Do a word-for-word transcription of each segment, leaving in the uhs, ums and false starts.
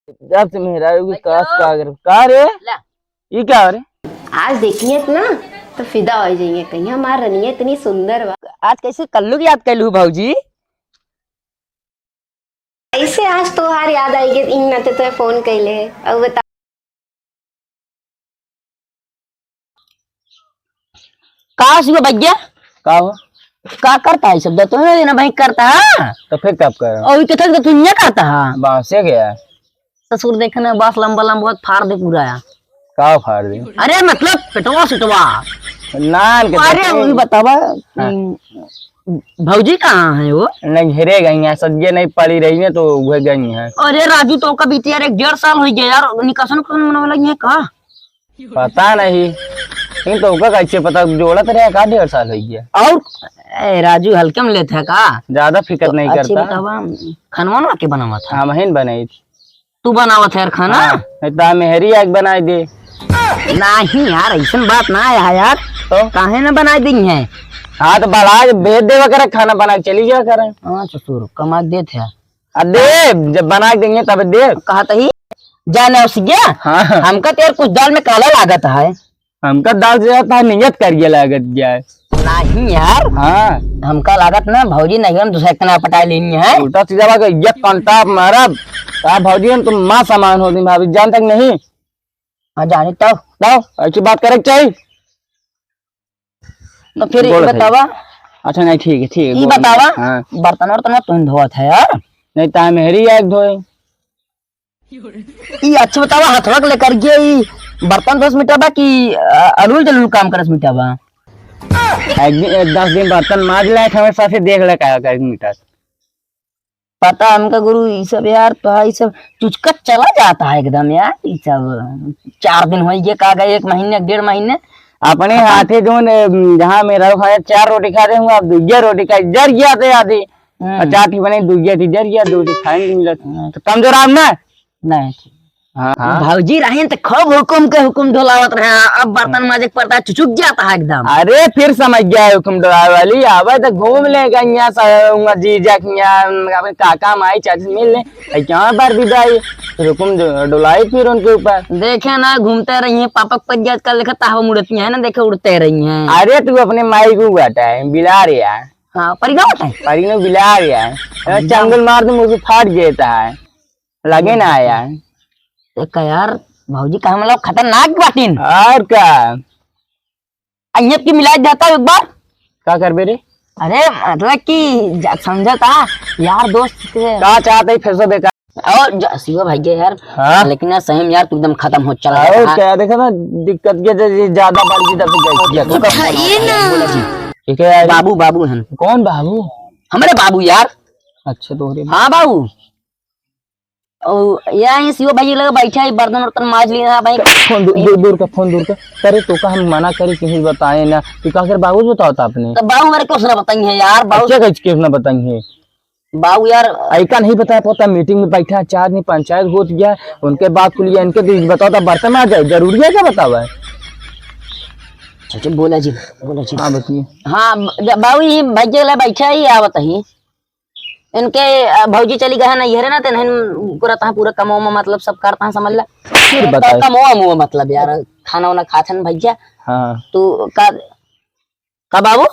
जब से मेहरारू की कास का अगर का रे? ला। ई का रे? आज देखिए ना तो फिदा हो जाइए, कहीं हमार रनिया इतनी सुंदर बा। आज कैसे कल्लू की याद कैलू भौजी? कैसे आज तोहार याद आई गई, इन नाते तो फोन कैले। अब बता। का हुआ भैया? का हो? का करता है शब्द? तुम्हें ना भाई करता है। तो फिर कब कर? और ये कहता है कि तू ये करता है। बासे गया। ससुर देखे ना, बास लंबा लंबा बहुत फाड़ दे पूरा है। का फाड़ दे? अरे मतलब पेटवा सिटवा। नान के अरे पेटवा। वही बतावा। हाँ। हम्म, भौजी कहाँ है वो? नहीं, घरे गई हैं, सज्जे नहीं पड़ी रही हैं तो वह गई हैं। अरे राजू, तो का बीती यार, एक डेढ़ साल हो गया यार, निकासन कौन मनवा लगी है का? पता नहीं, नहीं तो ओका कैसे पता, जोड़त रहे का डेढ़ साल हो गया। और ए, राजू हल्के में लेत है का? ज्यादा फिक्र तो नहीं अच्छी करता। बतावा, खानवा वानवा के बनावा था? हम ही बनाई। तू बनावत है यार खाना? हाँ, नहीं तो मेहरी आग बनाई दे। नहीं यार, ऐसन बात ना है यार। तो? काहे ना बनाई दी है? हाँ, तो बढ़ा के भेज देवा करे, खाना बना के चली जाया करे। हाँ ससुर, कमा के देत है। आ दे, जब बना के देंगे तब दे। कहा तही, जाने उस गया? हाँ। हमका तो यार कुछ दाल में काला लागत है। हमका दाल से ज्यादा नियत करिए लागत गया है। नहीं यार। हाँ। हमका लागत ना भौजी नहीं, हम दूसरा के ना पटा लेनी है। उल्टा सीधा बात है, ये कंटा मारब। का भौजी, हम तुम माँ समान हो तुम भाभी, जान तक नहीं। हाँ, जानी तो। बताओ, ऐसी बात करे के चाहिए। तो फिर ये बोलो भाई। बतावा। अच्छा, नहीं, ठीक है, ठीक है, ई बोलो। बतावा, हाँ। बर्तन वर्तन तुम धोवत है यार? नहीं, ताय मेहरी आग धोए। ई अच्छा बतावा, हथवा के लेकर के ई बर्तन धोस मिटावा कि, अ, अलूल जलूल काम करस मिटावा? एक दिन, एक दस दिन बर्तन माज ले, हमेशा से देख ले का कर मिटास। पता हमका गुरु, ई सब यार, तो ई सब चुचकत चला जाता है एकदम यार। ई सब चार दिन हो गए, का गए, एक महीने, डेढ़ महीने। अपने हाथे जोन, ए, जहाँ मेरा खाया चार रोटी खा रहे हूँ, आप दुइया रोटी खा, जर गया थे आधी। हम्म। और चार ठी बने, दुइया थी, जर गया, दो ठी खाए नहीं मिला। हम्म। तो कमजोर आप ना? नहीं। हाँ, हाँ। भौजी रहिन त खूब हुकुम के हुकुम डोलावत रहे, अब बर्तन माजे के पड़ता है, चुचुक जाता है एकदम। अरे फिर समझ गया है हुकुम डोलावे वाली, आवे तो घूम ले गइया स-, उहाँ जीजा किया, अपने काका माई चाची से मिल ले, ऐ क्या बार विदाई, फिर हुकुम डो-, डोलाई फिर उनके ऊपर। देखे ना घूमते रही हैं, पापा के पज्जा आजकल देखे ताहवा मुड़ती है ना, देखे उड़ते रही हैं। अरे तू अपने माई को हटा है, बिलार यार। हाँ, परी ना होता है। परी ना बिलार यार। एकदम। चंगुल मार दूँ, मुँह से फाट जाता है। लगे ना आया। तो का यार, भौजी का हम लोग खतरनाक बाटिन। और का? अइयत की मिला देता एक बार। का करबे रे? अरे, मतलब कि जा-, समझा था, यार दोस्त के। का चाहत है फिर से बेकार? और जा-, शिवा भाई के यार, हाँ? लेकिन यार सही में यार तू एकदम खतम हो चला और था। क्या देखा ना, दिक्कत के जे, जे ज्यादा बढ़ गई तब तो गई। उठाइए ना। ठीक है यार। बाबू, बाबू हन। कौन बाबू? हमरे बाबू यार। अच्छा, तोहरे। हाँ बाबू। और यहाँ शिव भाई लगे बैठा है, बर्तन उर्तन माज लिया भाई। फोन दू-, दू-, दूर का, फोन दूर का। अरे तो का हम मना करी, किसी बताए ना। तू का कर बाबू बताओ था अपने? तो बाबू मेरे कुछ ना बताई है यार, बाबू। अच्छा, कैसे कुछ ना बताई है? बाबू यार। ऐका नहीं बताया पता, मीटिंग में बैठा है, चार दिन पंचायत होत गया, उनके बात को लिया, इनके तो बताओ था, बर्तन माज जाए, जरूरी है क्या बतावा है? अच्छा, अच्छा, बोला जी, बोला जी। हाँ, बताइए। हाँ, ब-, बाबू ये भाई के लिए बैठा ही आवत ही। इनके, अ, भौजी चली गए हैं ना, ये ना, तेन पूरा तहाँ पूरा कमवा में मतलब सब करता है, समझ ला। फिर तो बताए। कमवा मुआ मतलब यार, खाना वाना खात हैं भैया। हाँ। तू का, का बाबू?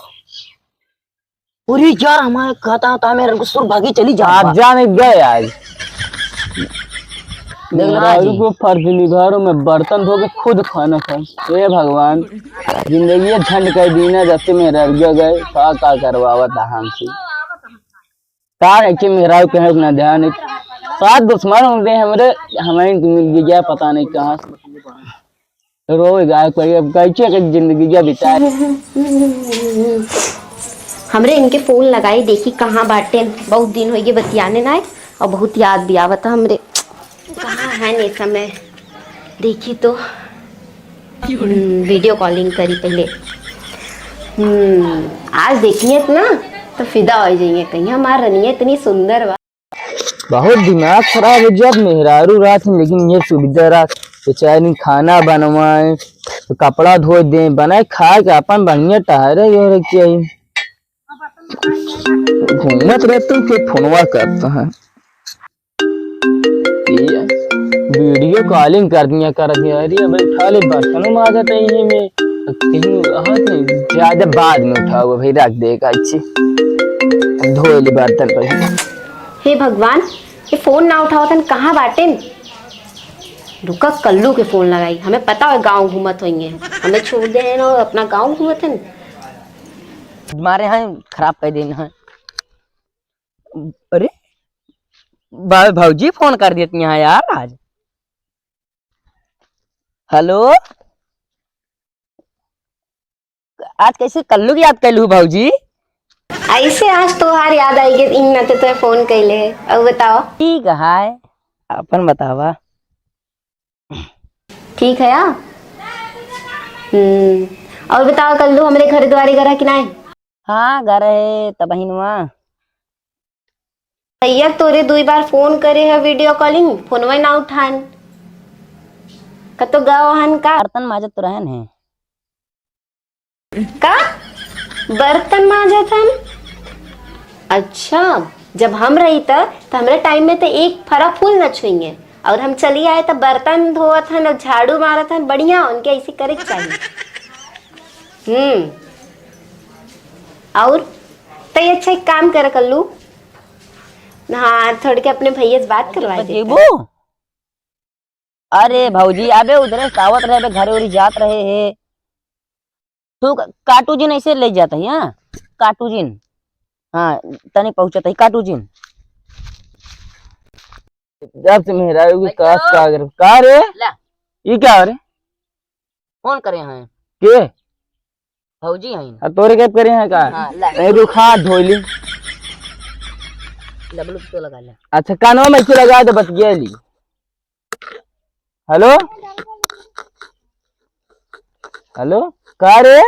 पूरी यार हमारे कहता था, मेरे को सुर भागी चली जा। आप जाने गए आज। देख लो भाई। मेहरारू को फर्ज निभारो में बर्तन धो के खुद खाना खाए। हे भगवान, जिंदगी झंड कर दीना, जब से मेहरारू गए, का, का करवावा था हमसे। का है कि मेहरारू के है ना ध्यान है। साथ दुश्मन होंगे हमरे, हमें मिल गया पता नहीं कहाँ से। रोए गाय कोई, अब कैसे के जिंदगी क्या बिताए। हमरे इनके फोन लगाई, देखी कहाँ बाटे, बहुत दिन होइगे बतियाने ना आए, और बहुत याद भी आवत हमरे। कहाँ है ने समय, देखी तो। हम्म, वीडियो कॉलिंग करी पहले। हम्म, आज देखिए ना तो फिदा हो जाइए, कहीं हमार रनिया इतनी सुंदर बा। बहुत दिमाग खराब हो जात, मेहरारू रहत हैं, लेकिन ये सुविधा रहत, बेचारी खाना बनवाए, तो कपड़ा धोए दे, बनाए खाए के अपन बढ़िया टहरे ये रहे चाहिए। घूमत रहते के फोनवा करता है। ये Calling कर दिया, कर दिया। अरे भाई, उठा ले, बर्तनों माजत है ये में। कहीं हाथ नहीं, ज्यादा बाद में उठाओ भाई, रख दे का अच्छे। धो ले बर्तन भाई। हे भगवान, ये फोन ना उठावत हन, कहाँ बाटेन? रुका, कल्लू के फोन लगाई, हमें पता है गाँव घूमत होइहैं, हमें छोड़ दे हैं ना, अपना गाँव घूमत हैं। मारे हैं, खराब कर देना है। अरे, भा-, भौजी फोन कर देती हैं यार आज। हेलो, आज कैसे कल्लू की याद कैलू भौजी? ऐसे आज तोहार याद आई गई, इन नाते तोहे फोन कैले है। अब बताओ। ठीक है, अपन बतावा। ठीक है यार। हम्म, और बताओ कल्लू, हमरे घर द्वारे घर है कि नहीं? हाँ, घर है तबहिनवा। भैया तोरे दुई बार फोन करे है video calling, फोनवा ना उठान। कतो गाँव हन का? बर्तन माजत तो रहन है। का? बर्तन माजत हन? अच्छा, जब हम रही त, त हमरे टाइम में त एक फरा फूल न छुइहैं, और हम चली आए त बर्तन धोवत हन और झाड़ू मारत हन। बढ़िया, उनके ऐसे करे के चाहिए। हम्म, और तई अच्छा एक काम कर कल्लू, हाँ, थोड़ के अपने भैया से बात करवा दे। बतेबू? अरे भौजी, अबे उधरे से आवत रहे, अबे घरे उरी जात रहे है। तू क-, काटू जिन ऐसे ले जात है, हाँ? काटू जिन। हाँ, तनी पहुँचत है, काटू जिन। जब से मेहरारू की कास का कर, का रे? ला। ई का रे? फोन करे हैं। के? भौजी हैं। आ, तोरे के करे हैं का? हाँ, ला। ए, रुक, हाथ धो ली। डब्लू तो लगा ले। अच्छा, कानवा में ऐसे लगा दे, बतिया ली। हेलो? हेलो? का रे?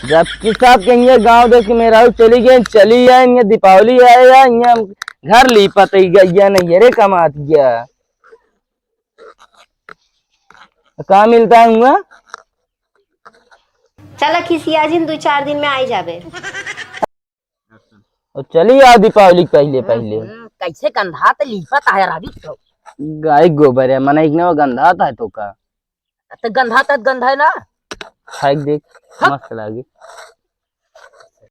जबकि सब कहिए गाँव देख के मेहरारू चली गए, चली आए, इन्हें दीपावली आए या इन्हें घर लीपत ही गया नहीं है रे, कमात गया। का मिलता है हुआ? चला खिसिया जिन, दो चार दिन में आई जाबे। और चली आओ दीपावली के पहिले, पहिले। हम्म, कैसे गंधात लीपत है राजू तो। गाय गोबर है, मने एक ना गंधात है तो का? तो गंधात है, गंधा है ना? खाई देख, हक। मस्त लागे।